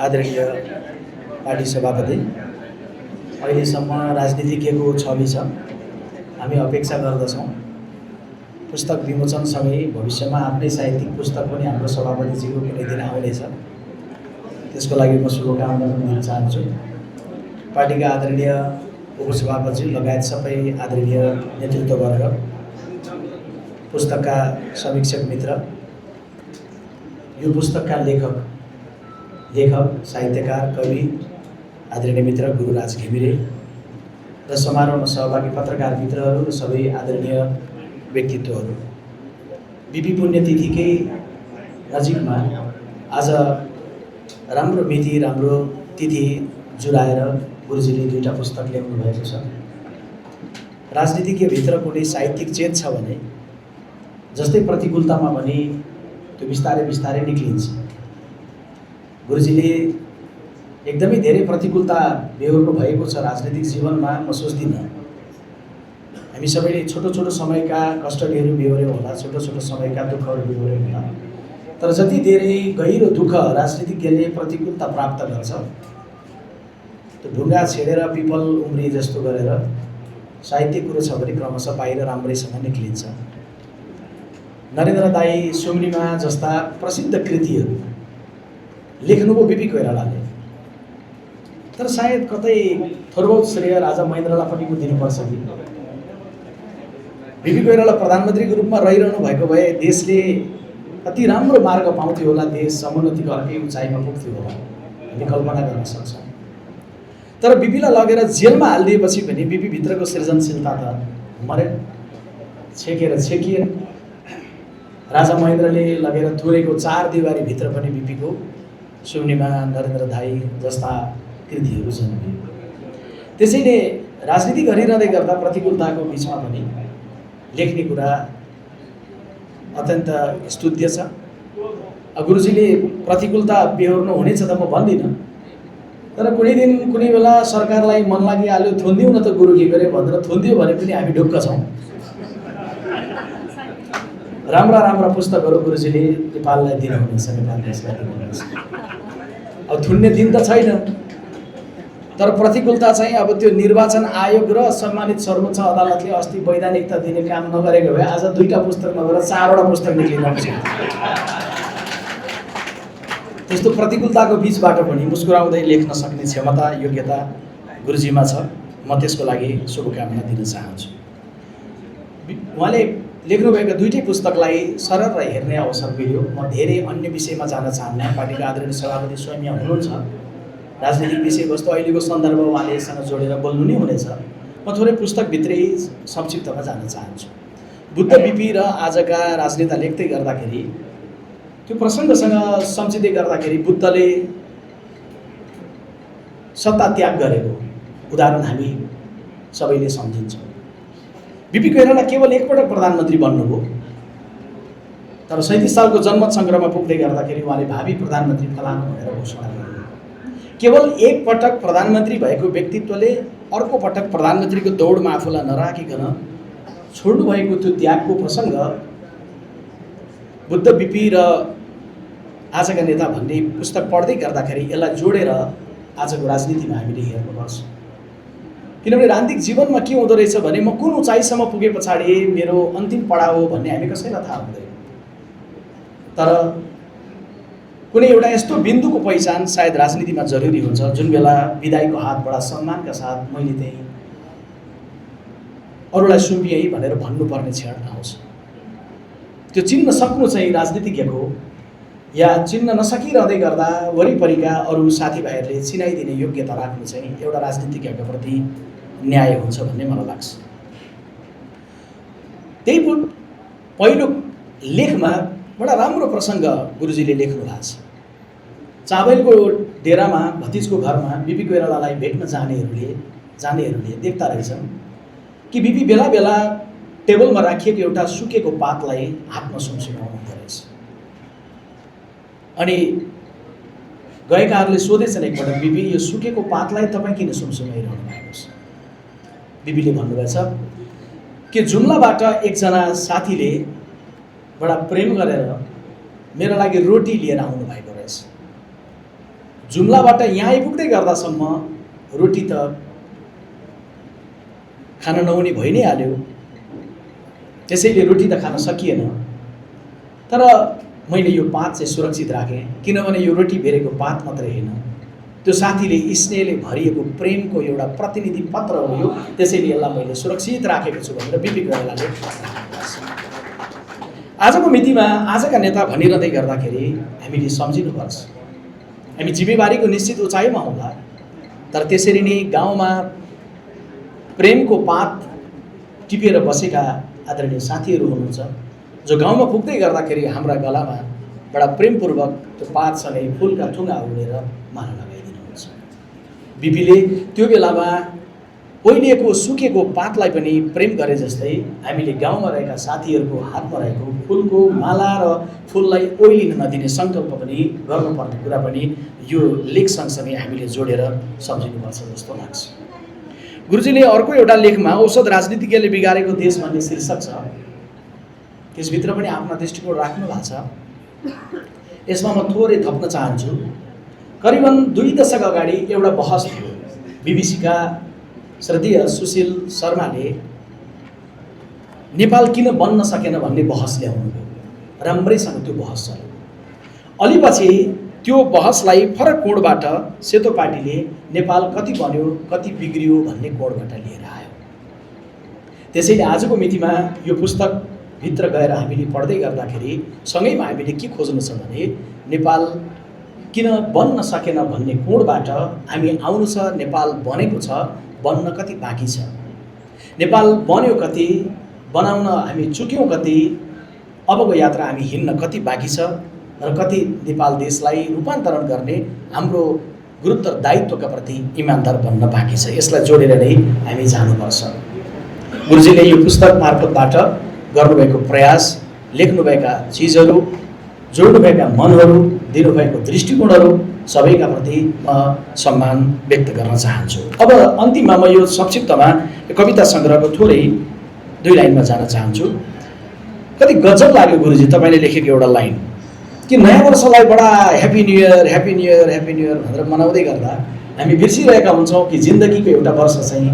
आदरणीय पार्टी सभापति, अहिलेसम्म राजनीतिज्ञको छवि छ। हामी अपेक्षा गर्दछौँ पुस्तक विमोचनसँगै भविष्यमा आफ्नै साहित्यिक पुस्तक पनि हाम्रो सभापतिजीको कुनै दिन आउनेछ। त्यसको लागि म शुभकामना पनि दिन चाहन्छु। पार्टीका आदरणीय उपसभापति लगायत सबै आदरणीय नेतृत्ववर्ग, पुस्तकका समीक्षक मित्र, यो पुस्तकका लेखक, साहित्यकार, कवि आदरणीय मित्र गुरुराज घिमिरे र समारोहमा सहभागी पत्रकार मित्रहरू र सबै आदरणीय व्यक्तित्वहरू, बिपी पुण्यतिथिकै नजिकमा आज राम्रो मिति, राम्रो तिथि जुराएर गुरुजीले दुईवटा पुस्तक ल्याउनु भएको छ। राजनीतिज्ञभित्र कुनै साहित्यिक चेत छ भने जस्तै प्रतिकूलतामा पनि त्यो बिस्तारै बिस्तारै निक्लिन्छ। गुरुजीले एकदमै धेरै प्रतिकूलता बेहोर्नु भएको छ राजनीतिक जीवनमा। म सोच्दिनँ हामी सबैले छोटो छोटो समयका कष्टहरू बेहोर्यौँ होला, छोटो छोटो समयका दुःखहरू बेहोर्यौँ होला, तर जति धेरै गहिरो दुःख राजनीतिज्ञले प्रतिकूलता प्राप्त गर्छ, त्यो ढुङ्गा छेडेर पिपल उम्री जस्तो गरेर साहित्य कुरो छ भने क्रमशः बाहिर राम्रैसँग निक्लिन्छ। नरेन्द्र दाई सुम्निमा जस्ता प्रसिद्ध कृतिहरू लेख्नुभयो बिपी कोइरालाले, तर सायद कतै थोरबहुत श्रेय राजा महेन्द्रलाई पनि दिनुपर्छ कि बिपी कोइराला प्रधानमन्त्रीको रूपमा रहिरहनु भएको भए देशले कति राम्रो मार्ग पाउँथ्यो होला, देश समुन्नतिको अर्कै उचाइमा पुग्थ्यो होला, हामी कल्पना गर्न सक्छौँ। तर बिपीलाई लगेर जेलमा हालिदिएपछि पनि बिपी भित्रको सृजनशीलता त मरेन, छेकिएन। राजा महेन्द्रले लगेर तुरेको चार दिवारीभित्र पनि बिपीको सुम्निमा, नरेन्द्र दाई जस्ता कृतिहरू जन्मिए। त्यसैले राजनीति गरिरहँदै गर्दा प्रतिकूलताको बिचमा पनि लेख्ने कुरा अत्यन्त स्तुत्य छ। गुरुजीले प्रतिकूलता बेहोर्नु हुनेछ त म भन्दिनँ, तर कुनै दिन कुनै बेला सरकारलाई मन लागिहाल्यो थुनिदिउँ न त गुरु के गरे भनेर थुनिदियो भने पनि हामी ढुक्क छौँ। राम्रा पुस्तकहरू गुरुजीले नेपाललाई दिनुहुनेछ, नेपाल देशलाई दिनुहुनेछ। अब थुन्ने दिन त छैन, तर प्रतिकूलता चाहिँ अब त्यो निर्वाचन आयोग र सम्मानित सर्वोच्च अदालतले अस्ति वैधानिकता दिने काम नगरेको भए आज दुईवटा पुस्तक नभएर चारवटा पुस्तक निक्लिन सक्छ। त्यस्तो प्रतिकूलताको बिचबाट पनि मुस्कुराउँदै लेख्न सक्ने क्षमता, योग्यता गुरुजीमा छ। म त्यसको लागि शुभकामना दिन चाहन्छु। उहाँले लेख्नुभएका दुईटै पुस्तकलाई सरर हेर्ने अवसर मिल्यो। म धेरै अन्य विषयमा जान चाहन्न। पार्टीका आदरणीय सभापति स्वयं यहाँ हुनुहुन्छ, राजनीतिक विषयवस्तु अहिलेको सन्दर्भ उहाँले यससँग जोडेर बोल्नु नै हुनेछ। म थोरै पुस्तकभित्रै संक्षिप्तमा जान चाहन्छु। बुद्ध बिपी र आजका राजनेता लेख्दै गर्दाखेरि त्यो प्रसङ्गसँग सम्झिँदै गर्दाखेरि बुद्धले सत्ता त्याग गरेको उदाहरण हामी सबैले सम्झिन्छौँ। बिपी कोइराला केवल एकपटक प्रधानमन्त्री बन्नुभयो, तर 37 सालको जनमत सङ्ग्रहमा पुग्दै गर्दाखेरि उहाँले भावी प्रधानमन्त्री फलानु भनेर घोषणा गर्नुभयो। केवल एकपटक प्रधानमन्त्री भएको व्यक्तित्वले अर्को पटक प्रधानमन्त्रीको दौडमा आफूलाई नराखिकन छोड्नु भएको त्यो त्यागको प्रसङ्ग बुद्ध बिपी र आजका नेता भन्ने पुस्तक पढ्दै गर्दाखेरि यसलाई जोडेर आजको राजनीतिमा हामीले हेर्नुपर्छ। किनभने राजनीतिक जीवनमा के हुँदो रहेछ भने म कुन उचाइसम्म पुगे पछाडि मेरो अन्तिम पडाउ हो भन्ने हामी कसैलाई थाहा हुँदैन, तर कुनै एउटा यस्तो बिन्दुको पहिचान सायद राजनीतिमा जरुरी हुन्छ जुन बेला विदाईको हात बडा सम्मानका साथ मैले त्यही अरूलाई सुम्पिएँ भनेर भन्नुपर्ने क्षण आउँछ। त्यो चिन्न सक्नु चाहिँ राजनीतिज्ञको, या चिन्न नसकिरहँदै गर्दा वरिपरिका अरू साथीभाइहरूले चिनाइदिने योग्यता राख्नु चाहिँ एउटा राजनीतिज्ञका प्रति न्याय हुन्छ भन्ने मलाई लाग्छ। त्यही पहिलो लेखमा बडा राम्रो प्रसङ्ग गुरुजीले लेख्नु भएको छ। चाबेलको डेरामा भतिजको घरमा बिपी कोइरालालाई भेट्न जानेहरूले देख्दा रहेछन् कि बिपी बेला बेला टेबलमा राखिएको एउटा सुकेको पातलाई हातमा सुमसुमाउनु हुँदो रहेछ। अनि गएकाहरूले सोधेछन् एकपटक, बिपी यो सुकेको पातलाई तपाईँ किन सुमसुमाइरहनु भएको छ? बिपीले भन्नुभएछ कि जुम्लाबाट एकजना साथीले बडा प्रेम गरेर मेरो लागि रोटी लिएर आउनु भएको रहेछ। जुम्लाबाट यहाँ आइपुग्दै गर्दासम्म रोटी त खान नहुने भइ नै हाल्यो, त्यसैले रोटी त खान सकिएन। तर मैले यो पात चाहिँ सुरक्षित राखेँ, किनभने यो रोटी बेरेको पात मात्रै होइन, त्यो साथीले स्नेहले भरिएको प्रेमको एउटा प्रतिनिधि पत्र हो यो, त्यसैले यसलाई मैले सुरक्षित राखेको छु भनेर बिपी कोइरालाले आजको मितिमा आजका नेता भनिरहँदै गर्दाखेरि हामीले सम्झिनुपर्छ, हामी जिम्मेवारीको निश्चित उचाइमा होला, तर त्यसरी नै गाउँमा प्रेमको पात टिपेर बसेका आदरणीय साथीहरू हुनुहुन्छ जो गाउँमा पुग्दै गर्दाखेरि हाम्रा गलामा बडा प्रेमपूर्वक त्यो पातसँगै फुलका ठुङ्गा उडेर माला लगाइदिनुहुन्छ। बिपीले त्यो बेलामा ओइलिएको सुकेको पातलाई पनि प्रेम गरे जस्तै हामीले गाउँमा रहेका साथीहरूको हातमा रहेको फुलको माला र फुललाई ओइलिन नदिने सङ्कल्प पनि गर्नुपर्ने कुरा पनि यो लेख सँगसँगै हामीले जोडेर सम्झिनुपर्छ जस्तो लाग्छ। गुरुजीले अर्को एउटा लेखमा औषध राजनीतिज्ञले बिगारेको देश भन्ने शीर्षक छ, त्यसभित्र पनि आफ्ना दृष्टिकोण राख्नु भएको छ। यसमा म थोरै थप्न चाहन्छु। करिबन 2 दशक अगाडि एउटा बहस थियो, बीबीसीका श्रद्धेय सुशील शर्माले नेपाल किन बन्न सकेन भन्ने बहस ल्याउनुभयो, राम्रैसँग त्यो बहस चल्यो। अलिपछि त्यो बहसलाई फरक कोणबाट सेतो पार्टीले नेपाल कति बन्यो कति बिग्रियो भन्ने कोणबाट लिएर आयो। त्यसैले आजको मितिमा यो पुस्तक भित्र गएर हामीले पढ्दै गर्दाखेरि सँगैमा हामीले के खोज्नु छ भने नेपाल किन बन्न सकेन भन्ने कोणबाट हामी आउनु छ। नेपाल बनेको छ, बन्न कति बाँकी छ, नेपाल बन्यो कति, बनाउन हामी चुक्यौँ कति, अबको यात्रा हामी हिँड्न कति बाँकी छ र कति नेपाल देशलाई रूपान्तरण गर्ने हाम्रो गुरुत्तर दायित्वका प्रति इमान्दार बन्न बाँकी छ। यसलाई जोडेर नै हामी जानुपर्छ। गुरुजीले यो पुस्तक मार्फतबाट गर्नुभएको प्रयास, लेख्नुभएका चिजहरू, जोड्नुभएका मनहरू, दिनुभएको दृष्टिकोणहरू सबैका प्रति म सम्मान व्यक्त गर्न चाहन्छु। अब अन्तिममा म यो संक्षिप्तमा कविता सङ्ग्रहको थोरै 2 लाइनमा जान चाहन्छु। कति गजब लाग्यो गुरुजी तपाईँले लेखेको एउटा लाइन कि नयाँ वर्षलाई बडा happy new year happy new year happy new year भनेर मनाउँदै गर्दा हामी बिर्सिरहेका हुन्छौँ कि जिन्दगीको एउटा वर्ष चाहिँ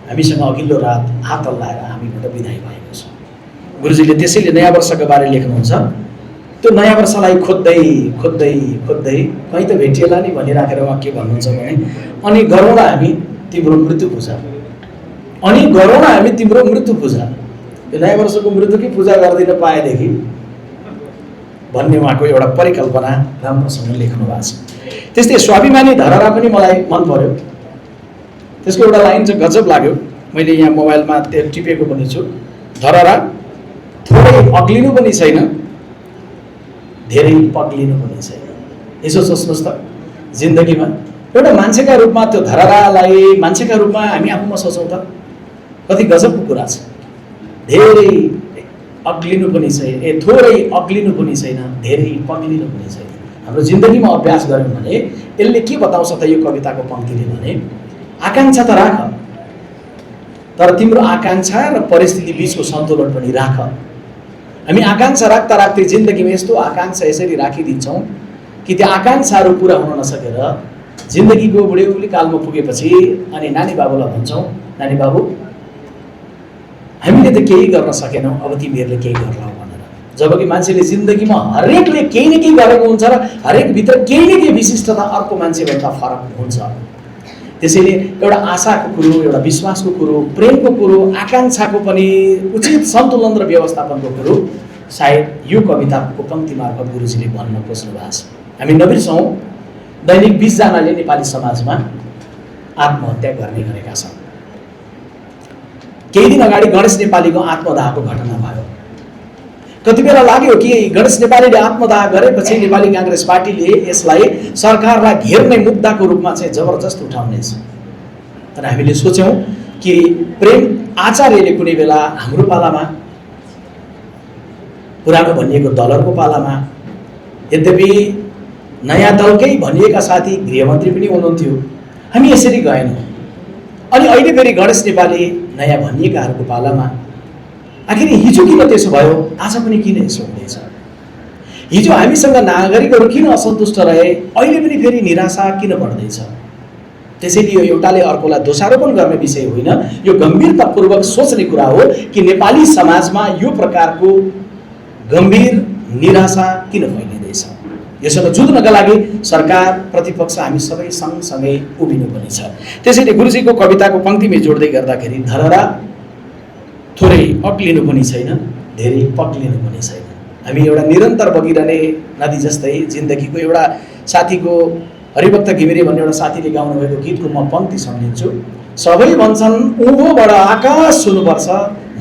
हामीसँग अघिल्लो रात हात हल्लाएर हामीबाट बिदाई भएको छ। गुरुजीले त्यसैले नयाँ वर्षको बारे लेख्नुहुन्छ। त्यो नयाँ वर्षलाई खोज्दै खोज्दै खोज्दै कहीँ त भेटिएला नि भनिराखेर उहाँ के भन्नुहुन्छ भने अनि गरौँ न हामी तिम्रो मृत्यु पूजा, अनि गरौँ न हामी तिम्रो मृत्यु पूजा, यो नयाँ वर्षको मृत्युकै पूजा गर्दिन पाएदेखि भन्ने उहाँको एउटा परिकल्पना राम्रोसँग लेख्नु भएको छ। त्यस्तै स्वाभिमानी धरहरा पनि मलाई मन पर्यो। त्यसको एउटा लाइन चाहिँ गजब लाग्यो, मैले यहाँ मोबाइलमा त्यो टिपेको पनि छु। धरहरा थोरै अग्लिनु पनि छैन, धेरै पग्लिनु पनि छैन। यसो सोच्नुहोस् त, जिन्दगीमा एउटा मान्छेका रूपमा त्यो धरहरालाई मान्छेका रूपमा हामी आफूमा सोचौँ त कति गजबको कुरा छ। धेरै अग्लिनु पनि छैन, थोरै अग्लिनु पनि छैन, धेरै पग्लिनु पनि छैन। हाम्रो जिन्दगीमा अभ्यास गऱ्यौँ भने यसले के बताउँछ त यो कविताको पङ्क्तिले भने आकाङ्क्षा त राख, तर तिम्रो आकाङ्क्षा र परिस्थिति बिचको सन्तुलन पनि राख। हामी आकाङ्क्षा राख्दा राख्दै जिन्दगीमा यस्तो आकाङ्क्षा यसरी राखिदिन्छौँ कि त्यो आकाङ्क्षाहरू पुरा हुन नसकेर जिन्दगीको बुढेउली कालमा पुगेपछि अनि नानी बाबुलाई भन्छौँ, नानी बाबु हामीले त केही गर्न सकेनौँ, अब तिमीहरूले केही गर्लाऊ भनेर। जबकि मान्छेले जिन्दगीमा हरेकले केही न केही गरेको हुन्छ र हरेकभित्र केही न केही विशिष्टता अर्को मान्छेभन्दा फरक हुन्छ। त्यसैले एउटा आशाको कुरो, एउटा विश्वासको कुरो, प्रेमको कुरो, आकाङ्क्षाको पनि उचित सन्तुलन र व्यवस्थापनको कुरो सायद यो कविताको पङ्क्ति मार्फत गुरुजीले भन्न खोज्नु भएको छ। हामी नबिर्सौँ, दैनिक 20 जनाले नेपाली समाजमा आत्महत्या गर्ने गरेका छन्। केही दिन अगाडि गणेश नेपालीको आत्मदाहको घटना भयो। कति बेला लाग्यो कि गणेश नेपालीले आत्मदाह गरेपछि नेपाली काङ्ग्रेस पार्टीले यसलाई सरकारलाई घेर्ने मुद्दाको रूपमा चाहिँ जबरजस्त उठाउनेछ। तर हामीले सोच्यौँ कि प्रेम आचार्यले कुनै बेला हाम्रो पालामा, पुरानो भनिएको दलहरूको पालामा, यद्यपि नयाँ दलकै भनिएका साथी गृहमन्त्री पनि हुनुहुन्थ्यो, हामी यसरी गएनौँ। अनि अहिले फेरि गणेश नेपाली नयाँ भनिएकाहरूको पालामा, आखिर हिजो किन त्यसो भयो, आज पनि किन यसो हुँदैछ? हिजो हामीसँग नागरिकहरू किन असन्तुष्ट रहे, अहिले पनि फेरि निराशा किन बढ्दैछ? त्यसैले यो एउटाले अर्कोलाई दोषारोपण गर्ने विषय होइन, यो गम्भीरतापूर्वक सोच्ने कुरा हो कि नेपाली समाजमा यो प्रकारको गम्भीर निराशा किन फैलिँदैछ। यसबाट जुझ्नका लागि सरकार प्रतिपक्ष हामी सबै सँगसँगै उभिनुपर्ने छ। त्यसैले गुरुजीको कविताको पङ्क्तिमै जोड्दै गर्दाखेरि धरहरा थोरै अक्लिनु पनि छैन, धेरै पक्लिनु पनि छैन। हामी एउटा निरन्तर बगिरहने नदी जस्तै जिन्दगीको एउटा साथीको हरिभक्त घिमिरे भन्ने एउटा साथीले गाउनु भएको गीतको म पङ्क्ति सम्झिन्छु। सबै भन्छन् उँभोबाट आकाश छुनुपर्छ,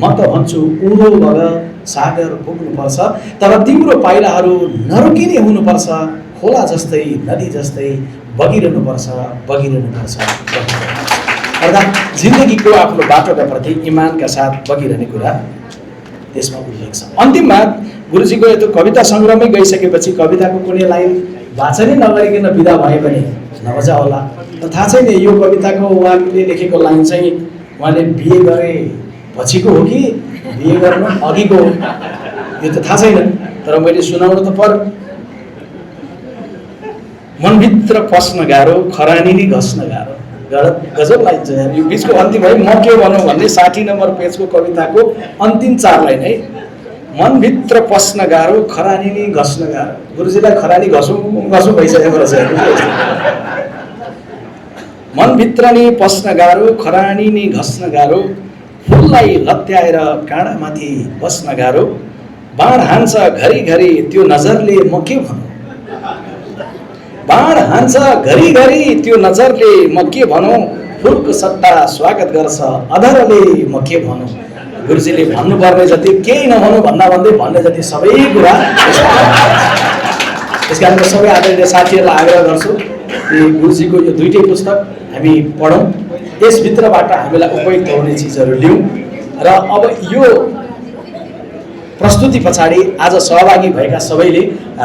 म त भन्छु उँभोबाट सागर पुग्नुपर्छ, तर तिम्रो पाइलाहरू नरोकिने हुनुपर्छ, खोला जस्तै नदी जस्तै बगिरहनुपर्छ बगिरहनुपर्छ। अर्थात् जिन्दगीको आफ्नो बाटोका प्रति इमानका साथ बगिरहने कुरा त्यसमा उल्लेख छ। अन्तिममा गुरुजीको यो कविता सङ्ग्रहमै गइसकेपछि कविताको कुनै लाइन वाचनै नगरिकन बिदा भए पनि नमजा होला। थाहा छैन यो कविताको उहाँले लेखेको लाइन चाहिँ उहाँले बिए गरे पछिको हो कि बिए गर्नु अघिको हो, यो त थाहा छैन, तर मैले सुनाउनु त पर्यो। मनभित्र पस्न गाह्रो, खरानी नि घस्न गाह्रो। गजब लाइन छ यार। यो बिचको अन्तिम है, म के भनौँ भन्ने 60 नम्बर पेजको कविताको अन्तिम 4 लाइन है। मनभित्र पस्न गाह्रो, खरानी नि घस्न गाह्रो। गुरुजीलाई खरानी घसौँ भइसकेको रहेछ। मनभित्र नि पस्न गाह्रो, खरानी नि घस्न गाह्रो, फुललाई लत्याएर काँडामाथि बस्न गाह्रो, बाण हान्छ घरिघरि त्यो नजरले म के भनौँ, बाण हान्छ घरिघरि त्यो नजरले म के भनौँ, फुलको सट्टा स्वागत गर्छ अधरले म के भनौँ। गुरुजीले भन्नुपर्ने जति केही नभनौँ भन्दै भन्ने जति सबै कुरा। त्यस कारण म सबै आदरणीय साथीहरूलाई आग्रह गर्छु कि गुरुजीको यो दुईटै पुस्तक हामी पढौँ, यसभित्रबाट हामीलाई उपयुक्त हुने चिजहरू लिउँ र अब यो प्रस्तुति पछाडि आज सहभागी भएका सबैले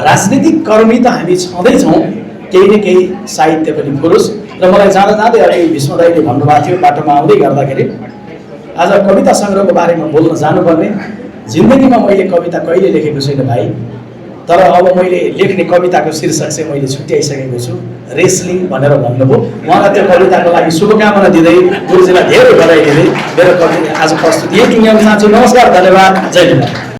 राजनीतिक कर्मी त हामी छँदैछौँ, केही न केही साहित्य पनि फुलोस्। र मलाई जाँदा जाँदै अघि भीष्म दाइले भन्नुभएको थियो बाटोमा आउँदै गर्दाखेरि आज कविता सङ्ग्रहको बारेमा बोल्न जानुपर्ने। जिन्दगीमा मैले कविता कहिले लेखेको छैन भाइ, तर अब मैले लेख्ने कविताको शीर्षक चाहिँ मैले छुट्याइसकेको छु, रेस्लिङ भनेर भन्नुभयो। उहाँलाई त्यो कविताको लागि शुभकामना दिँदै गुरुजीलाई धेरै बधाई दिँदै मेरो कविता आज प्रस्तुति यही टुङ्ग्याउन चाहन्छु। नमस्कार, धन्यवाद, जय हिन्द।